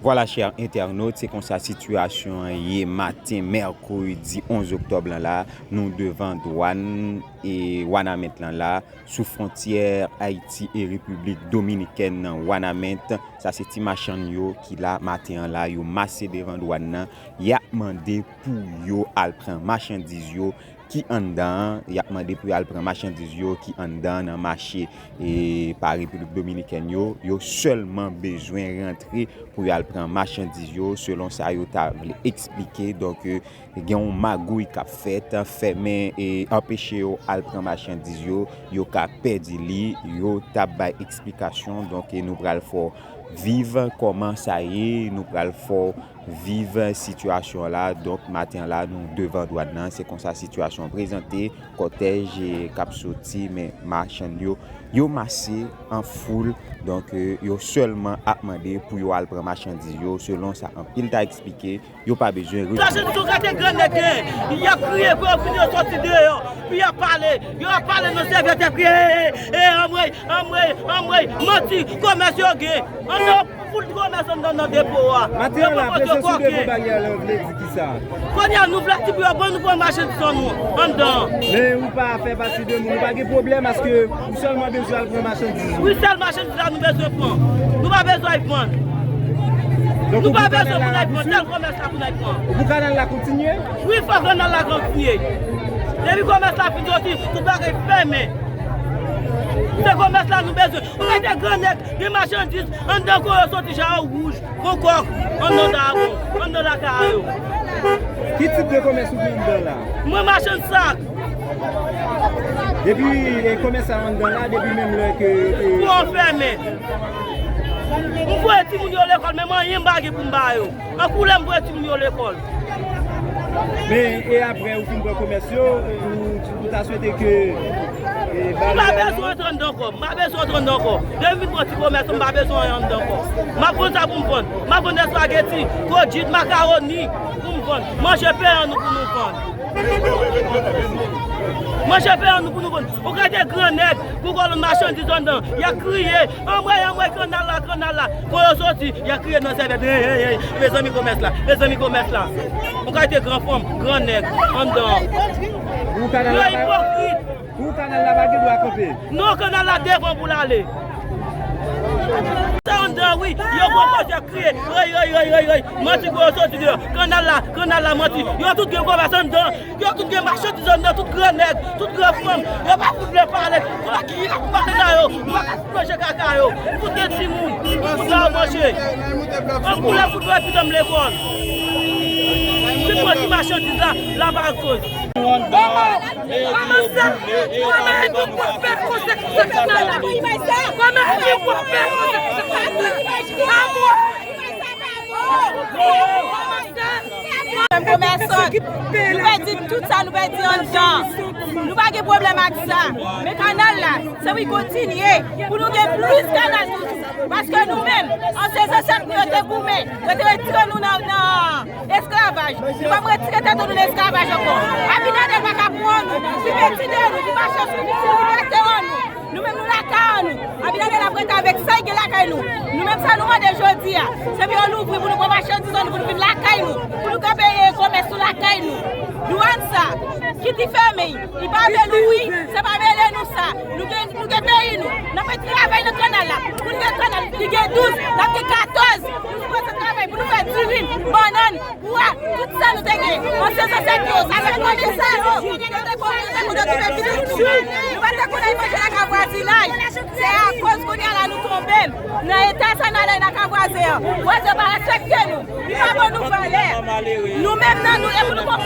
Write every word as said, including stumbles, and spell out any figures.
Vwala, chè entènot, se konsa sitiyasyon an ye maten mèkredi onz oktòb lan la. Nou devan dwàn e Wanament lan la, sou fwontyè Ayiti e Repiblik Dominikèn nan Wanament. Sa se ti machann yo ki la maten an la, yo mase devan dwàn nan. Y ap mande pou yo al pran machandiz yo ki anndan an, y ap mande pou y al pran machandiz yo ki anndan an nan mache, e, pa Repiblik Dominikèn yo. Yo sèlman bezwen rantre pou y al pran machandiz yo, selon sa yo ta vle eksplike. Donk, e, gen yon magouy k ap fèt, fèmen e anpeche yo al pran machandiz yo, yo ka pèdi li, yo t ap bay eksplikasyon. Donk, e, nou pral fè w viv kòman sa ye, nou pral fè w viv sitiyasyon la. Donk, maten la, nou devan dwàn nan, se konsa sitiyasyon prezante, kòtèj, e, k ap soti, men machann yo, yo mase an foul. Donk, e, yo sèlman ap mande pou yo al pran machandiz yo, selon sa anpil ta eksplike, yo pa bezwen re- Machandiz yo gate gran nèg gen, y ap kriye pou yo vin yo soti deyò, pou y ap pale, yo ap pale nan sèvyèt, y ap kriye, e, e, e, anmwey, anmwey, anmwey, manti, komès yo gen. Anndan foul komès anndan nan depo a. Maten an la, prezans ou devan baryè la vle di kisa? Kounye a, nou vle di pou yo ban nou pran machandiz an nou anndan. Men ou pa fè pati de moun, ou pa gen pwoblèm, paske ou sèlman bezwen al pran machandiz ou. Wi, sèl machandiz la nou bezwen pran. Nou pa bezwen vann. Donk, nou pa bezwen pou n al vann, sèl komès la pou n al pran. Ou pou kanal la kontinye? Wi, fò kanal la kontinye. Depi komès la fin soti, tout bagay fèmen. Se komès la nou bezwen. Ou mete gran nèg, gen machandiz, anndan kò yo soti, ja yo wouj, gon kòk, anndan ta bon, anndan lakay a yo. Ki tip de komès ou gen anndan la? Mwen machann sak. Depi, e, komès sa anndan la, depi menm lè ke, e, pou yo fèmen. M voye timoun yo lekòl, men mwen anyen m pa gen pou m ba yo. An koulè m voye timoun yo lekòl. Men, e apre ou fin pran komès yo, ou, ou ta swete ke, e, m pa bezwen antre anndan ankò, m pa bezwen antre anndan ankò. Depi m fin pran ti komès, m pa bezwen antre anndan ankò. M ap vann sa pou m vann. M ap vann espageti, kodjit, makawoni pou m vann. Manje pen an nou pou nou vann. Manje pen an nou pou nou vann. Ou gade gran nèg, pou kolonn machandiz anndan, y ap kriye, anmwey, anmwey, kanal la, kanal la. Fò yo soti, y ap kriye nan sèvyèt, hey, hey, hey, mezanmi komès la, mezanmi komès la. Yon kalite gran fanm, gran nèg, anndan. Yo ipokrit. Pou kanal la pa gen dwa kanpe. Non, kanal la devan pou l ale. Sa anndan, wi, yo pran koze kriye, rey, rey, rey, rey, rey. Manti pou yo soti deyò. Kanal la, kanal la, manti. Yo tout gen komès anndan. Yo tout gen machandiz anndan, tout gran nèg, tout gran fanm. Yo pa fout vle pale. Yo pa ki la pou pale nan yo. Yo pa ka fout manje kaka yo. Fout gen timoun. Fout ba yo manje. An koulè fout voye pitit an m lekòl. Tout moun ki machandiz la, la pa koz. Kòman sa? Kòman e nou pou fè konsekans sa? Kòman e nou pou fè konsekans sa? Menm komèsan, nou pèdi tout sa, nou pèdi anndan. Nou pa gen pwoblèm ak sa. Men kanal la, se pou l kontinye, pou nou gen plis kanal toujou. Paske nou menm, ansyen zansèt nou yo te goumen, yo te retire nou nan, nan esklavaj. Nou p ap retire tèt nou nan esklavaj ankò. Abinader pa ka pran nou, ki pèdi de nou, ki pa chèche nou, ki libète nou. Nou menm nou lakay an nou. Abinader ap rete avèk sa l gen lakay nou. Nou menm sa nou mande jodi a, se pou yo louvri pou nou pran machandiz an nou, pou nou vin lakay nou, pou nou ka peye komès nou lakay nou. Dwàn sa, ki te fèmen, li pa vle louvri, se pa mele nou sa. Nou gen, nou gen peyi nou. N ap travay nan kanal la. Pou nou gen kanal, li gen douz, n ap gen katòz. Nou sipoze travay pou nou fè dirin, bannann, pwa, tout sa nou te gen. Ansyen zansèt yo, sa se kòm sa yo. Yo te kòm sa pou nou toufe pitit nou. Nou pa te konn al manje lakay vwazinay. Se akoz kounye a la nou tonbe nan eta sa n ale lakay vwazen an. Vwazen pa respekte nou. Li pa ban nou valè. Nou menm nan nou, e pou nou pran